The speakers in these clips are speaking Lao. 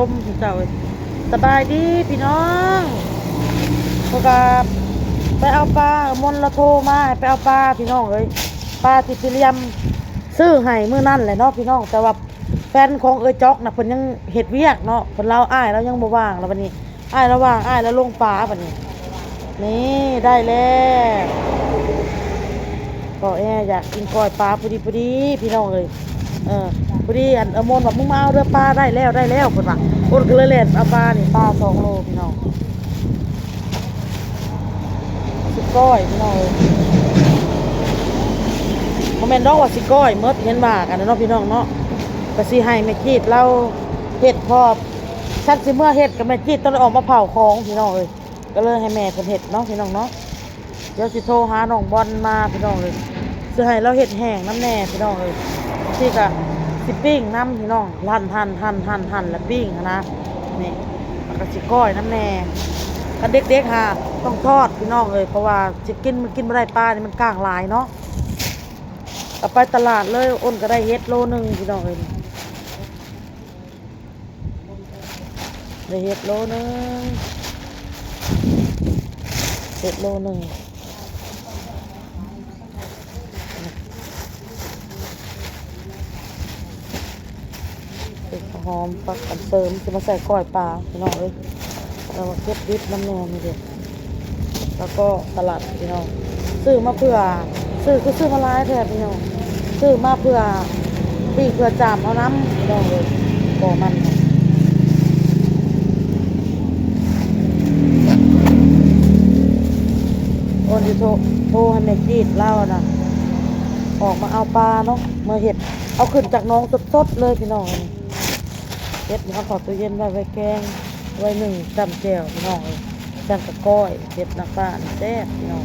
ຊົມເຈົ້າເອີຍ ສະບາຍດີພີ່ນ້ອງ. ເພາະວ່າໄປເອົາປາ ມົນລາວໂທມາໃຫ້ໄປເອົາປາພີ່ນ້ອງເອີຍ ປາທີ່ພີ່ລຽມຊື້ໃຫ້ມື້ນັ້ນແຫຼະເນາະພີ່ນ້ອງ. ແຕ່ວ່າແຟນຂອງເອື້ອຍຈອກນະ ເພິ່ນຍັງເຮັດວຽກເນາະ ເພິ່ນລາວ ອ້າຍລາວຍັງບໍ່ວ່າງ ແລ້ວບັດນີ້ອ້າຍລາວວ່າງ ອ້າຍລາວລົງປາບັດນີ້. ນີ້ໄດ້ແລ້ວ ພໍ່ແອຢາກກິນກ້ອຍປາພໍດີໆ ພີ່ນ້ອງເອີຍ. ເອີ ພໍດີອັນເອື້ອຍມົນວ່າ ມຶງມາເອົາເດີປາ ໄດ້ແລ້ວ ໄດ້ແລ້ວ ເພິ່ນວ່າ. ໂອ້ນກໍເລີຍແລ່ນເອົາປານີ້ ປາສອງໂລພີ່ນ້ອງ ຊິກ້ອຍພີ່ນ້ອງເອີຍ. ບໍ່ແມ່ນດອກວ່າຊິກ້ອຍໝົດ ເຫັນວ່າກັນເນາະພີ່ນ້ອງເນາະ. ກໍຊິໃຫ້ແມ່ຈີດລາວເຮັດ ເພາະວ່າຄັນຊິເມືອເຮັດກໍແມ່ຈີດຕ້ອງໄດ້ອອກມາເຜົາຂອງພີ່ນ້ອງເອີຍ. ກໍເລີຍໃຫ້ແມ່ເພິ່ນເຮັດເນາະພີ່ນ້ອງເນາະ. ດຽວຊິໂທຫານ້ອງບອນມາພີ່ນ້ອງເອີຍ ຊິໃຫ້ລາວເຮັດແຫ້ງນຳແດ່ພີ່ນ້ອງເອີຍ. ບາງທີກໍຊິປີ້ງນຳພີ່ນ້ອງ ຫັ່ນໆໆໆ ແລ້ວປີ້ງຫັ້ນນະ. ນີ້ ແລ້ວກໍຊິກ້ອຍນຳແດ່. ຄັນເດັກໆຫາຕ້ອງທອດພີ່ນ້ອງເອີຍ ເພາະວ່າຊິກິນ ມັນກິນບໍ່ໄດ້ ປານີ້ມັນກ້າງຫຼາຍເນາະ. ເອົາໄປຕະຫຼາດເລີຍ ໂອ້ນກໍໄດ້ເຫັດໂລໜຶ່ງພີ່ນ້ອງເອີຍ. ໄດ້ເຫັດໂລໜຶ່ງ ເຫັດໂລໜຶ່ງ. ເຫັດຫອມ ຜັກກັນເສີມ ຊິມາໃສ່ກ້ອຍປາພີ່ນ້ອງເອີຍ. ແລ້ວກໍເກັບດິບນຳແດ່ນີ້ເດ້. ແລ້ວກໍສະຫຼັດພີ່ນ້ອງ ຊື້ມາເພື່ອ ຊື້ ຄືຊື້ມາຫຼາຍແທ້ພີ່ນ້ອງ. ຊື້ມາເພື່ອປີ້ງເພື່ອຈາມເອົານຳພີ່ນ້ອງເອີຍ. ບໍ່ມັນ ໂອ້ນຊິໂທ ໂທໃຫ້ແມ່ຈີດລາວນະ ອອກມາເອົາປາເນາະ ມາເຮັດ ເອົາຂຶ້ນຈາກໜອງສົດໆເລີຍພີ່ນ້ອງ. ເກັບເອົາເຂົ້າຕູ້ເຢັນໄວ້ ໄວ້ແກງ ໄວ້ໜຶ້ງຈ້ຳແຈ່ວພີ່ນ້ອງເອີຍ. ຈັ່ງກະກ້ອຍເຫັດນາງຟ້ານີ້ແຊບພີ່ນ້ອງ.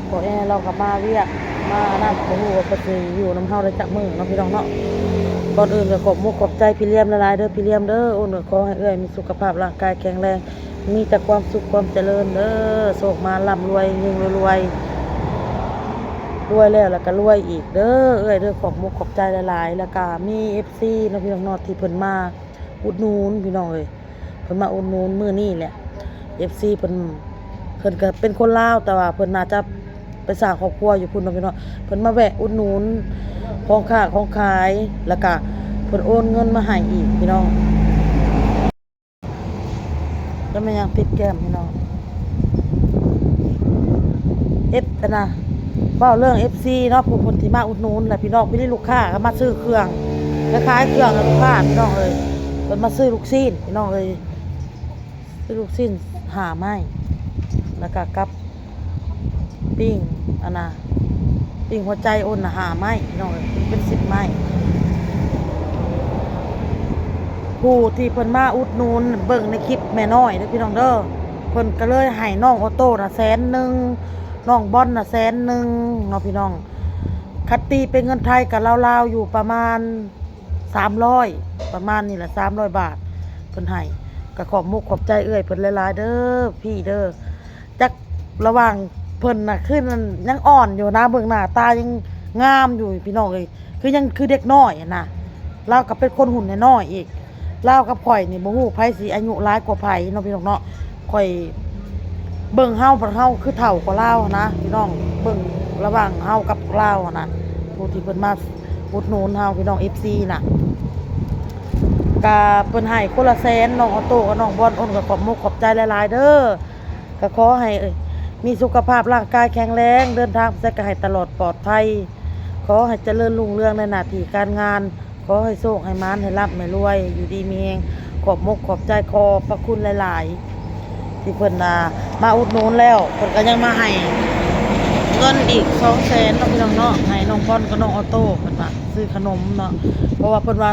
ພໍ່ແອລາວກໍມາວຽກມາອັນນັ້ນ ບໍ່ຮູ້ວ່າເພິ່ນຊິຢູ່ນຳເຮົາໄດ້ຈັກມື້ເນາະພີ່ນ້ອງເນາະ. ກ່ອນອື່ນກໍຂອບມຸກຂອບໃຈພີ່ລຽມຫຼາຍໆເດີ ພີ່ລຽມເດີ. ໂອ້ນກໍຂໍໃຫ້ເອື້ອຍມີສຸຂະພາບຮ່າງກາຍແຂງແຮງ ມີແຕ່ຄວາມສຸກຄວາມຈະເລີນເດີ ໂຊກມານລ່ຳລວຍເຮັງລວຍ ລວຍແລ້ວລະກະລວຍອີກເດີເອື້ອຍເດີ. ຂອບມຸກຂອບໃຈຫຼາຍໆ. ລະກະມີເອັຟຊີເນາະພີ່ນ້ອງເນາະ ທີ່ເພິ່ນມາອຸດໜູນພີ່ນ້ອງເອີຍ ເພິ່ນມາອຸດໜູນມື້ນີ້ແຫຼະ. ເອັຟຊີເພິ່ນ ເພິ່ນກະເປັນຄົນລາວ ແຕ່ວ່າເພິ່ນໜ້າຈະໄປສ້າງຄອບຄົວຢູ່ພຸ້ນເນາະພີ່ນ້ອງ. ເພິ່ນມາແວະອຸດໜູນຂອງຄ້າຂອງຂາຍ ລະກະເພິ່ນໂອນເງິນມາໃຫ້ອີກພີ່ນ້ອງ. ແລ້ວແມ່ນຫຍັງຕິດແກ້ມພີ່ນ້ອງ ເອັຟ ອັນນະ ເວົ້າເລື່ອງເອັຟຊີເນາະ ຜູ້ຄົນທີ່ມາອຸດໜູນນະພີ່ນ້ອງ. ມີລູກຄ້າກໍມາຊື້ເຄື່ອງ ໄປຂາຍເຄື່ອງໃຫ້ລູກຄ້າພີ່ນ້ອງເອີຍ. ເພິ່ນມາຊື້ລູກຊີ້ນພີ່ນ້ອງເອີຍ ຊື້ລູກຊີ້ນຫ້າໄມ້ ແລ້ວກໍກັບ ປີ້ງ ອັນນະ ປີ້ງຫົວໃຈໂອນນະຫ້າໄມ້ພີ່ນ້ອງເອີຍ ເປັນສິບໄມ້. ຜູ້ທີ່ເພິ່ນມາອຸດໜູນ ເບິ່ງໃນຄລິບແມ່ນ້ອຍເດີພີ່ນ້ອງເດີ. ເພິ່ນກໍເລີຍໃຫ້ນ້ອງໂອໂຕ້ນະແສນໜຶ່ງ ນ້ອງບອນນະແສນໜຶ່ງເນາະພີ່ນ້ອງ. ຄັນຕີເປັນເງິນໄທກໍລາວໆຢູ່ປະມານ ສາມຮ້ອຍ ປະມານນີ້ແຫຼະ ສາມຮ້ອຍບາດເພິ່ນໃຫ້. ກໍຂອບມຸກຂອບໃຈເອື້ອຍເພິ່ນຫຼາຍໆເດີ ພີ່ເດີ. ຈັກລະຫວ່າງເພິ່ນນະ ຄືຍັງອ່ອນຢູ່ນະ ເບິ່ງໜ້າຕາຍັງງາມຢູ່ພີ່ນ້ອງເອີຍ ຄືຍັງຄືເດັກນ້ອຍຫັ້ນນະ. ລາວກໍເປັນຄົນຮຸ່ນນ້ອຍໆອີກ. ລາວກັບຂ້ອຍນີ້ບໍ່ຮູ້ໃຜຊິອາຍຸຫຼາຍກວ່າໃຜເນາະພີ່ນ້ອງເນາະ. ຂ້ອຍເບິ່ງເຮົາ ເຮົາຄືເຖົ້າກວ່າລາວຫັ້ນນະພີ່ນ້ອງ ເບິ່ງລະຫວ່າງເຮົາກັບລາວຫັ້ນນະ. ຜູ້ທີ່ເພິ່ນມາອຸດໜູນເຮົາພີ່ນ້ອງ ເອັຟຊີນະ ກະເພິ່ນໃຫ້ຄົນລະແສນ ນ້ອງອອໂຕ້ກັບນ້ອງບອນ. ໂອນກໍຂອບມຸກຂອບໃຈຫຼາຍໆເດີ. ກໍຂໍໃຫ້ມີສຸຂະພາບຮ່າງກາຍແຂງແຮງ ເດີນທາງໄປໃສກໍໃຫ້ຕະຫຼອດປອດໄພ ຂໍໃຫ້ຈະເລີນຮຸ່ງເຮືອງໃນໜ້າທີ່ການງານ ຂໍໃຫ້ໂຊກໃຫ້ໝານ ໃຫ້ລ່ຳໃຫ້ລວຍ ຢູ່ດີມີແຮງ. ຂອບມຸກຂອບໃຈ ຂອບພະຄຸນຫຼາຍໆ ທີ່ເພິ່ນ ອ່າ ມາອຸດໜູນແລ້ວ ເພິ່ນກໍຍັງມາໃຫ້ເງິນອີກສອງແສນເນາະພີ່ນ້ອງເນາະ ໃຫ້ນ້ອງບອນກັບນ້ອງອອໂຕ້ ເພິ່ນວ່າຊື້ຂະໜົມເນາະ. ເພາະວ່າເພິ່ນວ່າ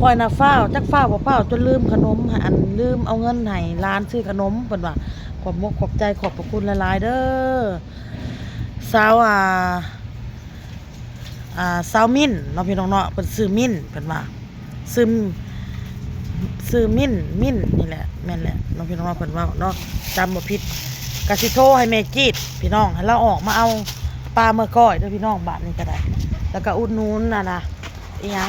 ຂ້ອຍນະຟ້າວ ຈັກຟ້າວບໍ່ຟ້າວ ຈົນລືມຂະໜົມ ອັນ ລືມເອົາເງິນໃຫ້ຫຼານຊື້ຂະໜົມ ເພິ່ນວ່າ. ຂອບມຸກຂອບໃຈ ຂອບພະຄຸນຫຼາຍໆເດີ. ສາວ ອ່າ ອ່າ ສາວມິ້ນເນາະພີ່ນ້ອງເນາະ ເພິ່ນຊື່ມິ້ນ ເພິ່ນວ່າ ຊື່ ຊື່ມິ້ນ ມິ້ນນີ້ແຫຼະ ແມ່ນແຫຼະເນາະພີ່ນ້ອງເນາະ ເພິ່ນເວົ້າເນາະ ຈຳບໍ່ຜິດ. ກະຊິໂທໃຫ້ແມ່ຈີດພີ່ນ້ອງ ໃຫ້ລາວອອກມາເອົາປາເມືອກ້ອຍເດີພີ່ນ້ອງ ບາດນີ້ກໍໄດ້. ແລ້ວກໍອຸດໜູນ ອັນນະ ອີຫຍັງ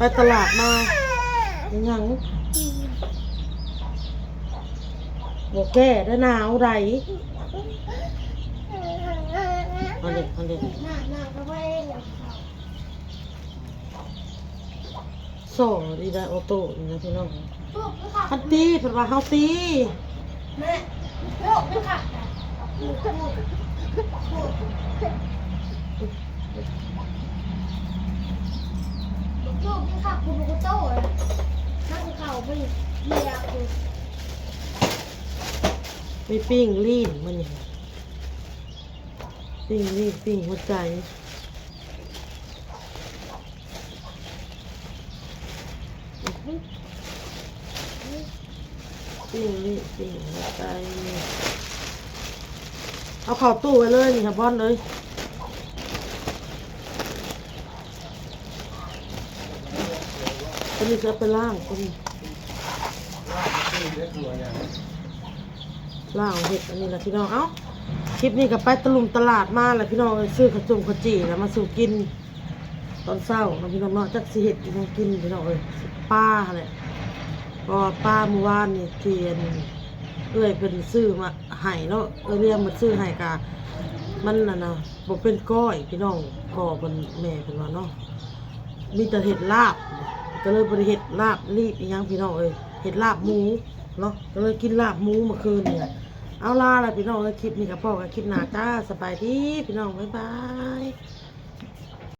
ໄປຕະຫຼາດມາ ເປັນຫຍັງ? ບໍ່ແກ້ໄດ້ ໜາວໃດ. ເອົາເດ້ ເອົາເດ້. ສອນອີກແລ້ວ ອໍໂຕ້ນີ້ນະພີ່ນ້ອງ. ຄັນຕີ ເພິ່ນວ່າເຮົາຕີ. ແມ່ ໂລກມັນຄັກນະ ໂລກ ໂລກ ໂລກ ໂລກມັນຄັກ ກູບໍ່ໂຕນະ ນັກເຂົາມັນເລີຍຄື ມີປີ້ງລີ້ນມື້ນີ້ ປີ້ງລີ້ນ ປີ້ງຫົວໃຈ. ປີ້ງນີ້ ປີ້ງຫົວໃຈ ເອົາເຂົ້າຕູ້ໄວ້ເລີຍນີ້ ຫາບ່ອນເລີຍ. ຕົວນີ້ຊິເອົາໄປລ້າງ ຕົວນີ້ລ້າງເຮັດອັນນີ້ລະພີ່ນ້ອງ. ເອົ້າ ຄລິບນີ້ກໍໄປຕະລຸມຕະຫຼາດມາແຫຼະພີ່ນ້ອງເອີຍ ຊື້ຂະຈົງຂະຈີ່ລະມາສູ່ກິນ ຕອນເຊົ້າເນາະພີ່ນ້ອງເນາະ. ຈັກຊິເຮັດອີ່ຫຍັງກິນພີ່ນ້ອງເອີຍ ປາຫັ້ນແຫຼະ ເພາະວ່າປາມື້ວານນີ້ທີ່ອັນເອື້ອຍເພິ່ນຊື້ມາໃຫ້ເນາະ ເອື້ອຍລ້ຽງເພິ່ນຊື້ໃຫ້ກະ ມັນອັນນະ ບໍ່ເປັນກ້ອຍພີ່ນ້ອງ ພໍ່ເພິ່ນແມ່ເພິ່ນວ່າເນາະ ມີແຕ່ເຮັດລາບ ກໍເລີຍບໍ່ໄດ້ເຮັດລາບລີບອີ່ຫຍັງພີ່ນ້ອງເອີຍ ເຮັດລາບໝູເນາະ ກໍເລີຍກິນລາບໝູມື້ຄືນນີ້ແຫຼະ. ເອົາ ລາລະພີ່ນ້ອງເອີຍ ຄລິບນີ້ກໍພໍ້ກັນຄລິບໜ້າຈ້າ ສະບາຍດີພີ່ນ້ອງ ບາຍບາຍ.